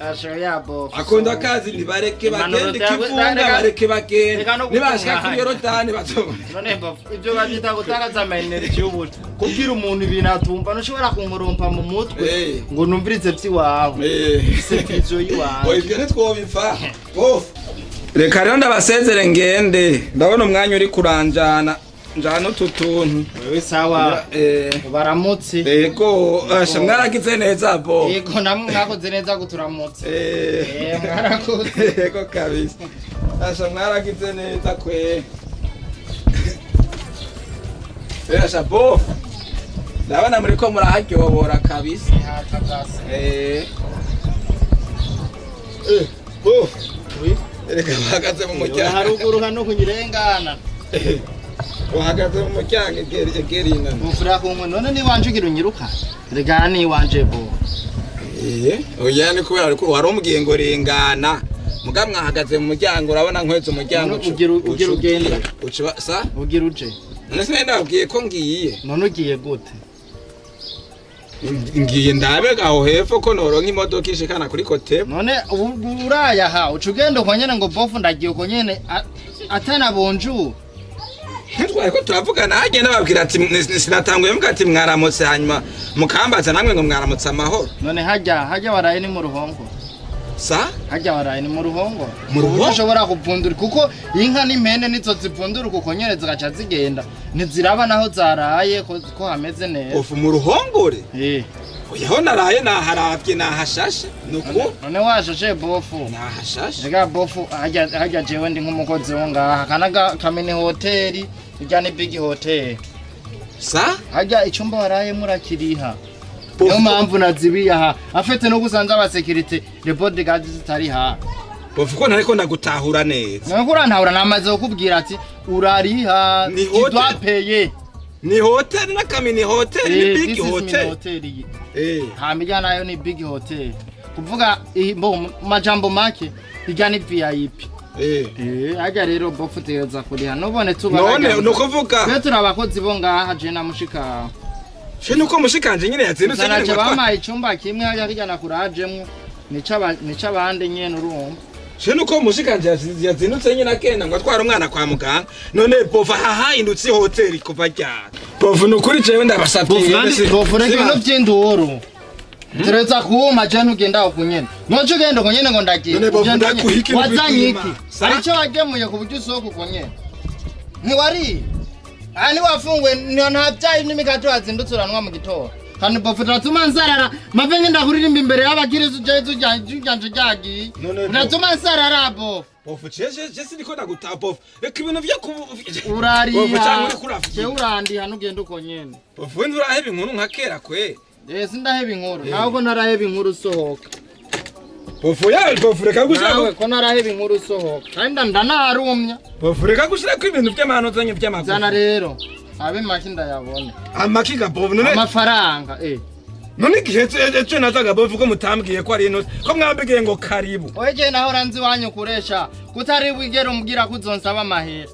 Asho ya bofu. Akunda akazi, ntibareke Impanuro bagende zawe- ikivunga, bareke bagende. Reka no Nibashika gutunganya. kuri Yorodani bazo. None bofu, ibyo babyita gutakaza ama energy y'ubuto. Kubwira umuntu ibintu atumva, ntushobora kunkorompa mu mutwe ngo numvirize vy'iwawe. Se vision y'iwawe. Oya, ibyo ntitwobipfa, bofu. Reka rero ndabasezere ngende, ndabona umwanya uri kuranjana njana utu tuntu. Wewe sawa. Baramutse. Yego, asha, mwaragize neza bo. Yego, namwe mwakoze neza kuturamutse. Mwarakoze. Yego kabisa, asha, mwaragize neza kwe. Asha bofu, ndabona muriko muraharyobora kabisa. Hatagase. Bofu, reka bahagaze mu muryango. Haruguru hano kunyirengana. Uhagaze mu muryango, egeri egeri ino. Mufura kumwe none ni wanje ugira unyiruka. Rega ni wanje bo. Oya, ni kubera ariko wari umbwiye ngo rengana, muga mwahagaze mu muryango, urabona nkweze umuryango. None ugira ugenda. Uca sa. Ugira uje. None sinari ndababwiye ko ngiye? None ugiye gute? Ngiye ndabe aho hepfo ko noronka imodoka ishikana kuri kote. None uraya ha uca ugenda uko nyene ngo bofu ndagiye uko nyene atana bonjour. Ntitwari ko turavugana hagenda babwira ati sinatanguye mvuga ati mwaramutse, hanyuma mukambaza namwe ngo mwaramutse amahoro. None hajya waraye ni mu ruhongo. Sa? Hajya waraye ni mu ruhongo. Mu ruhongo? Uburyo ushobora kuvundura, kuko inka n'impene nizo zivundura uko nyene zigaca zigenda. Ntiziraba naho zaraye ko hameze neza. Ufu mu ruhongore? Eh. Oya, naraye naharavye, nahashashe nuko. None washashe bofu? Nahashashe. Rega bofu, hajya jewe ndi nk'umukozi wo ngaha kanaga kamini hoteli, irya ni big hotel. Sa? Hajya icyumba waraye murakiriha. Niyo mpamvu nazibiye aha afite no gusanze abasekirite, le bodyguard zitari ha. Bofu, ko ntariko ndagutahura neza. Nuko urantahura, namaze kukubwira ati urariha. Ni Tu hotel. dois payer. Ni hotel na kamini hotel ni Eh, big this is mini hotel. hotel iyi. Hama irya nayo ni big hotel, kuvuga bo mu majambo make irya ni VIP. Hajya rero bofu utegereza kuriha, nubone tuba None nukuvuga twe turi abakozi bo ngaha, je na mushika. She nuko mushikanje nyine yazindutse nyine Sanaje ngo bampaye icumba kimwe hajya kirya nakurajemwo, nica abandi nyene urumva. She nuko mushikanje yazindutse nyine agenda ngo atware umwana kwa muganga. None bofu, hahindutse hotel kuva ryari? Bofu, nukuri jewe ndabasavye. Bofu, reka ibintu vy'induru. Tereza kuma je ntugenda aho kunyene, noce ugenda uko nyene ngo ndagiye. None bofu, Ugenda ndaguha iki nyene. Wazanye n'ubipima? iki? Sa? Hari ico wagemuye ku buryo usohoka uko nyene? Ntiwariye aha, ntiwafunguye, nta vyayi n'imikate wazindutse uranwa mu gitondo. Kandi bofu, turatuma nsarara mave ngenda kuririmba imbere y'abakirisu jewe iryanje ryagiye. None bofu. Uratuma nsarara bofu. Bofu, je siniko ndagutaha bofu. Reka ibintu vyo ku Bofu, Urariha. cyangwa uriko urafyina. Jewe urandiha ntugenda uko nyene. Bofu, we nturaheba inkuru nka kera kwe. Eh, sindaheba inkuru nawe, ko ntaraheba inkuru usohoka. Bofu ya bofu, reka Nawe gushira. ko ntaraheba inkuru usohoka, kandi ndanaharumya. Bofu, reka gushira ko ibintu by'amahano zanye by'amaguru. Zana rero abe make ndayabone. Amakiga bofu, none Amafaranga. None igihe ejo nazaga bofu, ko mutambwiye ko ari ino, ko mwambwiye ngo karibu? Oye, je nahora nzi iwanyu kuresha kutari wigera umbwira ko uzonsaba amahera.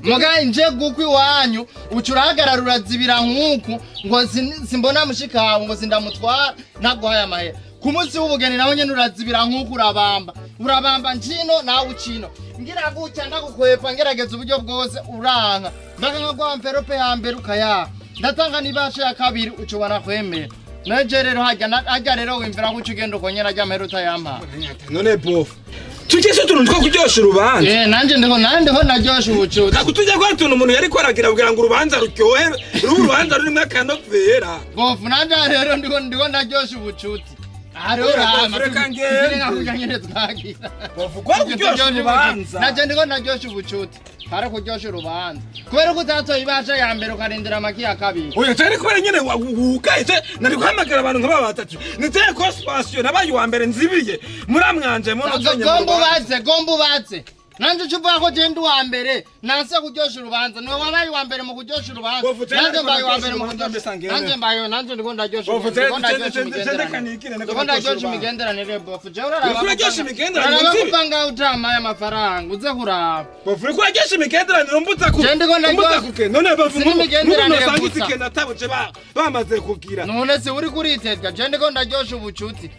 Muga nje gukwa iwanyu uca urahagarara urazibira nk'uku ngo simbona mushikawe ngo sindamutwara ntaguhaye amahera. Ku munsi w'ubugeni nawe nyene urazibira nk'uku, urabamba urabamba njino nawe ucino, ngira gutya ndagukwepa, ngerageza uburyo bwose uranka, mbaka nka gwa enveloppe ya mbere ukayaha, ndatanga n'ibasha ya kabiri uca ubona kwemera. Neje rero hajya rero wimvira ko uca ugenda uko nyene ajya amahera utayampa. None bofu, tujye utuntu two kuryosha urubanza. Eh, nanje ndiko naryosha ubucuti. Ntabwo tujya kwa tuntu umuntu yari kwaragira kugira ngo urubanza ruryohe, rube urubanza rurimo akanovera. Bofu, nanje rero ndiko ndaryosha ubucuti. Aha rero Oya, urahama, bofu, reka ngende. tugire nka kurya nyene twagira. Bofu, kwa kuryosha urubanza. Nanje ndiko ndaryosha ubucuti. Kare kuryosha urubanza. Kubera ko utatoye ibasha ya mbere ukarindira amaki ya kabiri. Oya, cyane kubera nyene wugaye nari guhamagara abantu nk'aba batatu niteye ko situation nabaye uwa mbere nzibiye muramwanje muno. Gomba ubaze, gomba ubaze. Nanje uca uvuga ko je ndi uwa mbere nanse kuryosha urubanza. Niwe wabaye uwa mbere mu kuryosha urubanza. Bofu, je Nanje nariko mbaye uwa ndaryosha mbere mu urubanza, kuryosha. mbese ngene. Nanje mbaye, nanje ndiko ndaryosha. Bofu, Ndiko ndaryosha je kanikire, ndiko Ndiko ndaryosha ndaryosha urubanza. imigenderanire bofu. Je uraraba. Uriko uraryosha imigenderanire, Uraraba nzibi? kuva ngaho utamaye amafaranga uze kuraba. Bofu, uriko uraryosha imigenderanire mbuza ku Je ndiko ndaryosha- mbuza kuke. None bofu, Sini imigenderanire nosanga gusa. itike natabuje bamaze kugira. None se uri kuritebya? Je ndiko ndaryosha ubucuti.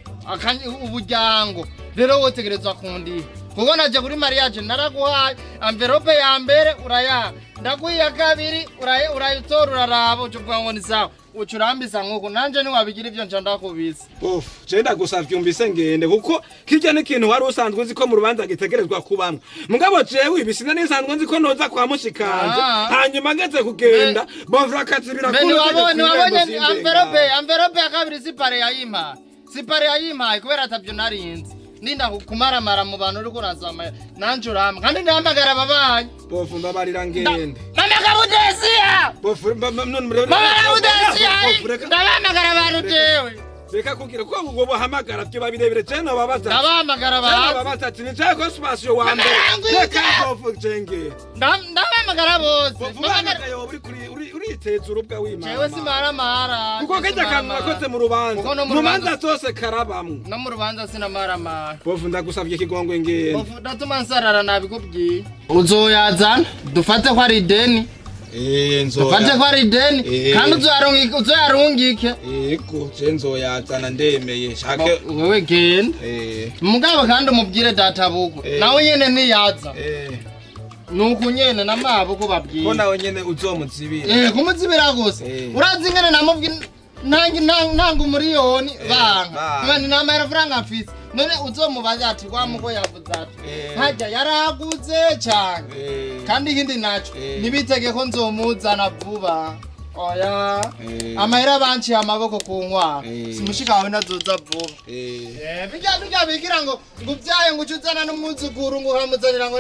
Uburyango rero wotegerezwa kundiha, kuko naje kuri mariage naraguhaye enveloppe ya mbere, urayaha, ndaguha iya kabiri, urayitora, uraraba, uca uvuga ngo ni sawa, uca urambisa nk'uko nanje niwabigira ivyo nca ndakubisa. Bofu, je ndagusavye umvise ngende, kuko kirya n'ikintu wari usanzwe uzi ko mu rubanza gitegerezwa kubamwo. Mugabo jewe ibi sinari nsanzwe nzi ko noza kwa mushikanje. Hanyuma ngeze kugenda, bofu akazibira. Mbe ntiwabonye enveloppe ya kabiri? Si pare yayimpaye, si pare yayimpaye, kubera atavyo narinzi. Ninda kumaramara mu bantu, uriko uransaba nanje urampa, kandi ndahamagara ababanyi. Bofu, mbabarira ngende. Mama Kabudesiya! Bofu, none Mama Kabudesiya! Bofu, reka. Ndabahamagara abantu jewe. Reka kugira ko ubwo buhamagara byo babirebere, je nobabaza. Ndabahamagara Je abantu. nobabaza ati ni je consommation wa mbere. Mama, Reka bofu, jenge. Ndabahamagara bose. Bofu, uhamagaye wowe uri kuri uriteza urubwa w'imana. Jewe simaramara. Kuko kajya kantu wakoze mu rubanza, Kuko no mu mu manza rubanza- zose karabamwo. No mu rubanza sinamaramara. Bofu, ndagusabye ikigongwe, ngende. Bofu, ndatuma nsarara, nabikubwiye. Uzoyazana, dufate ko ari ideni. Dufate ko ari ideni. Kandi uzoyarungike. Yego, je nzoyazana, ndemeye shake. Wewe genda. Mugabo kandi umubwire databukwe. Nawe nyene niyaza. Nuku nyene namaboko babwiye. Ko nawe nyene uzomuzibira. Eh, kumuzibira gusa. Urazi ingene namubwi nangi nanga umuriyoni banka. Banka. None nta mafaranga mfise. None uzomubaza ati wa mugo yavuze ati hajya yaraguze cyane. Kandi ikindi naco, ntibitege ko nzomuzana vuba, oya. Amahera banciye amaboko ku nkwara. Simushika wawe nazoza vuba. Bijya bigira ngo ubyaye ngo uce uzana n'umwuzukuru, ngo uramuzanira ngo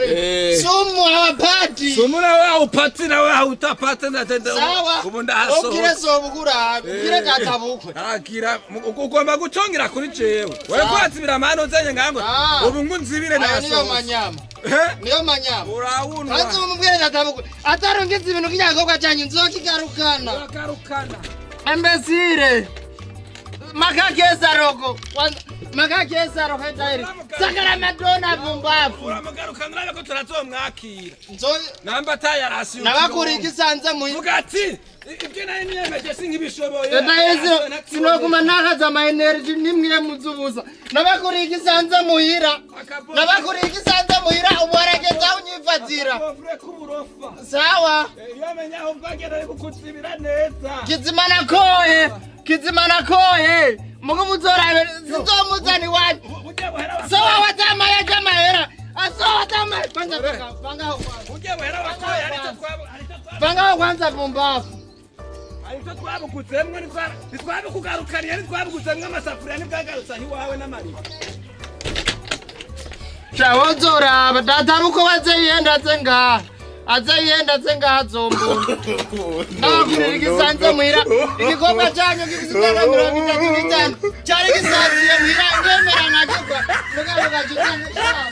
sumu abapadi. Sumu nawe haupati, nawe hautapata na tenda. Sawa. Ubu ndahasohoka. Ubwire sobukura, ubwire databukwe. Agira ugomba gucongera kuri jewe wewe kwazibira amahano uzanye ngango. Ubu ngo nzibire. Ayo niyo nasohotse. manyama. Niyo manyama. Urawunwa. Kandi umubwire databukwe atarungiza ibintu ky'inyagikorwa cyanyu nzokigarukana. Uragarukana. Imbesire makakesa roko makakesa roko etairi sakara madona vumbafu. Uramugarukana, urabe ko turazomwakira namba atayarasi. Nabakurikisanze muhi. Vuga ati ibyo nari niyemeje sinkibishoboye. Etaisi sinokuma nakaza maenergy nimwe muzubusa. Nabakurikisanze muhira, nabakurikisanze muhira, ubu warageza unyifatira. Akabovure k'uburofa. Sawa. Iyo amenya aho bwagera ari kukuzibira neza. Kizimana koye, kizimana koye, mugo muzorabe sizomuzana iwanyu. Burya buhera. Sowa watamaya jamahera asowa watamaya kwanza pangaho kwanza. Burya buhera wakoye aricyo twabo aricyo twabo. Pangaho kwanza pumbafu. Aricyo twabuguzemwo, ntitwabikugarukaniye, ntitwabuguzemwo amasafuriya, ntibwagarutse aho iwawe n'amariba. Shawozoraba databuko bazeyenda aze ngaha, azeyenda aze ngaha zombona nakurira igisanze muhira. Igikorwa cyanyu gifite imyaka 35 cyari gisanziye muhira, ndemera nkakigwa mugabo.